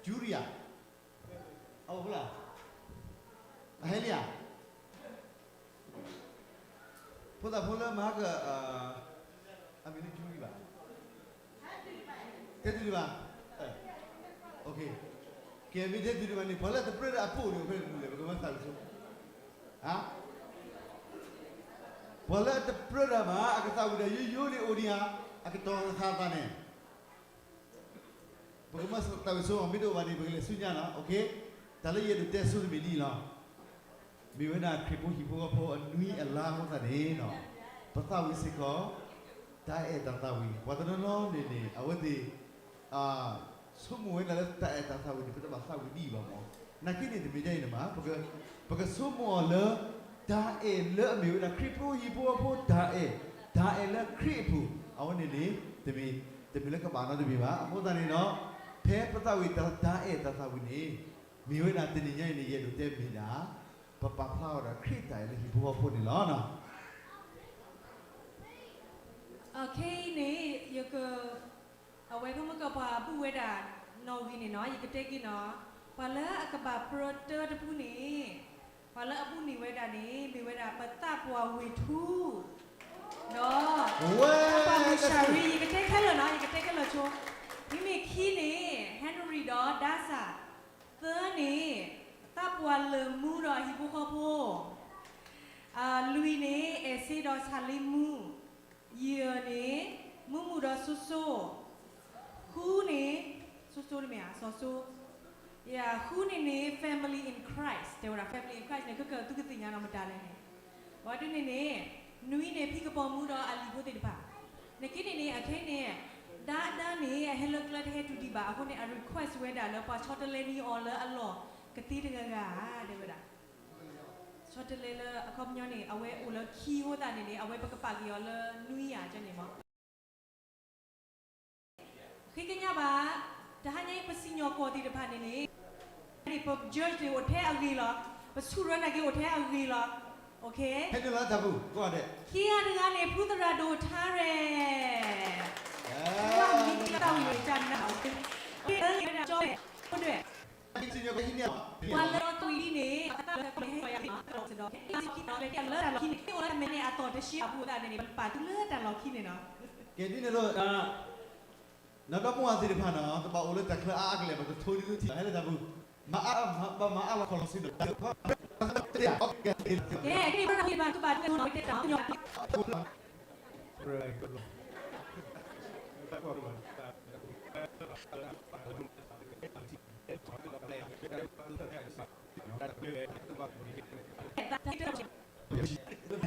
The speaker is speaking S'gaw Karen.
ယူရံယၤ, အအိၣ်ဖဲလဲၣ်, အဟဲလံဧါ, ဖိသၣ်ဖိလၢမဟါက, အမံၤလၢယူရံဘၣ်, တဲတုၤဒံးဘၣ်, ကဲမ့ၢ်တဲတုၤဒံးဘၣ်န့ၣ် ပှၤလၢတပြၢတၢ်အဖိန့ၣ် အိၣ်ဖဲလဲၣ်တမူလဲၣ် ပကမၤသးဝံၣ်ဆိ, ပှၤလၢအတပြၢတၢ်ဘၣ် အကသးဝံၣ်တၢ်ယိယိန့ၣ်အိၣ်ဒံးဧါ, အကတီၢ်ကသးသးန့ၣ် ပကမၤသးဝံၣ်ဆိ မ့ၢ်တအိၣ်ဘၣ်န့ၣ် ပကလဲၤဆူညါနီၤ, တၢ်လၢယအဲၣ်ဒိးတဲဆိတမံၤဒ်အံၤလီၤ. မ့ၢ်ဝဲဒၣ်ခရံာ်ဖိဟံၣ်ဖိဃီဖိအနွံအလါအဃိသတးန့ၣ်, ပသးဝံၣ်စ့ၢ်ကီး တၢ်အဲၣ်တၢ်သးဝံၣ် ပှၤတနီၤနီၤန့ၣ်န့ၣ် အဝဲသ့ၣ် ဆိကမိၣ်ဝဲဒၣ်လၢတၢ်အဲၣ်တၢ်သးဝံၣ်န့ၣ် ပတဘၣ်သးဝံၣ်ဒ်အံၤဘၣ်မး, နာ်က့န့ၣ်တမ့ၢ်ဒ်အံၤန့ၣ်မး, ပကဆိကမိၣ်အီၤလၢ တၢ်အဲၣ်လၢအမ့ၢ်ဝဲဒၣ်ခရံာ်ဖိဟံၣ်ဖိဃီဖိတၢ်အဲၣ်, တၢ်အဲၣ်လၢခရံာ်အပူၤ အဝဲန့ၣ်န့ၣ် တမ့ၢ်, တမ့ၢ်လၢကဘၣ်နီတမံၤဘၣ်. အဃိသတးန့ၣ်ဒီး ဖဲပသးဝံၣ်တၢ်အဲၣ်တၢ်သးဝံၣ်န့ၣ် မ့ၢ်ဝဲဒၣ်တနံၤညါအံၤန့ၣ် ယအဲၣ်ဒိးတဲမ့ၢ်ဒၣ် ပပာ်ဖျါအီၤဒီးခရံာ်တၢ်အဲၣ်လၢဟံၣ်ဖိဃီဖိန့ၣ်လီၤ. ခဲအံၤန့ၣ် ယက, အဝဲဖဲမ့ၢ်ကပှၤဘူၣ်ဝဲဒၣ်နီၣ်ဂံၢ်န့ၣ်နီၤ ယကတဲက့ၤနီၤ, ပှၤလၢအကဘၣ်ပြၢတၢတဖုန့ၣ်, ပှၤလၢအဘူၣ်န့ၢ်ဝဲဒၣ်န့ၣ် မ့ၢ်ဝဲဒၣ်ပသးပှၢ်ဝ့ၢ်ထူ, ဒီး ပှၢ်မုၢ်စၢ်ရံ ယကတဲခဲလၢာ်နီၤ ယကတဲခဲလၢာ်ဆိ, မ့မ့ၢ်ခံန့ၣ် Henry ဒီးဒါစၢ်, သၢန့ၣ် သးပှၢ်လၢၢ်မူဒီးအဟံၣ်ဖိဃီဖိ, လွံၢ်န့ၣ် အဲၣ်စ့ဒီးဆၣ်လ့မူ, ယဲၢ်န့ၣ် မူမူဒီးစိစိ, ဃုန့ၣ် စိစိတမ့ၢ်ဧါ စီၤစိ, ဃုန့ၣ်န့ၣ် Family in Christ တဲဝဲဒၣ် Family in Christ န့ၣ် ကကသုကသ့ၣ်ညါနီၤမတၤလဲၣ်န့ၣ်, ဝဲဒ်န့ၣ်န့ၣ် နွံန့ၣ် ဖံကပီၤမူဒီးအလံၤဖိသ့ၣ်တဖၣ်, နက့န့ၣ်န့ၣ် အခဲအံၤန့ၣ် ဒါဒါန့ၣ် အဟဲလၢကျဲတဟဲတုၤဒံးဘၣ်အဃိန့ၣ် အ request ဝဲဒၣ်လၢပှၤဆီတလဲန့ၢ်အီၤလၢအလီၢ်ကသ့တဂၤဂၤဧါ တဲဝဲဒၣ် ဆီတလဲလၢအခီပညီန့ၣ် အဝဲအိၣ်လၢခံအဃိသတးန့ၣ်န့ၣ် အဝဲပကပာ်က့ၤအီၤလၢနွံဧါန့ၣ်မး, ဃ့ကညးဘၣ်, တဟါညါအံၤပစံၣ်ညီၣ်ကွီၢ်သ့ၣ်တဖၣ်န့ၣ်န့ၣ်, ပ judge န့ၣ်အိၣ်ထဲအဂ့ၤလီၤ, ပဆူၣ်ရၢနာ်က့အိၣ်ထဲအဂ့ၤလီၤ, ခံဂၤတဂၤန့ၣ် ဖုသရၣ်ဒိၣ်ထါရဲၣ်, ပှၤလၢတဝံၤန့ၣ် လၢတၢ်လီၢ်ခံန့ၣ် လၢတၢ်လီၢ်ခံန့ၣ် အိၣ်လၢမဲာ်န့ၣ်အသီၣ်တဆံအပူၤသတးန့ၣ်န့ၣ် ပပာ်သုလၢတၢ်လီၢ်ခံန့ၣ်နီၤ, ကဲဒ်န့ၣ်လီၤ, နီၢ်ဒီမါဝၤသ့ၣ်တဖၣ်နီၤ တဘၣ်အိၣ်လၢတၢ်ချၢအါအါကလဲာ် ပတထိဒုးထံၣ် ဟဲလၢတၢ်ပူၤ, မၤအါလီၤခီၣ်လီၤဆံးဒီး ကဲ တၢ်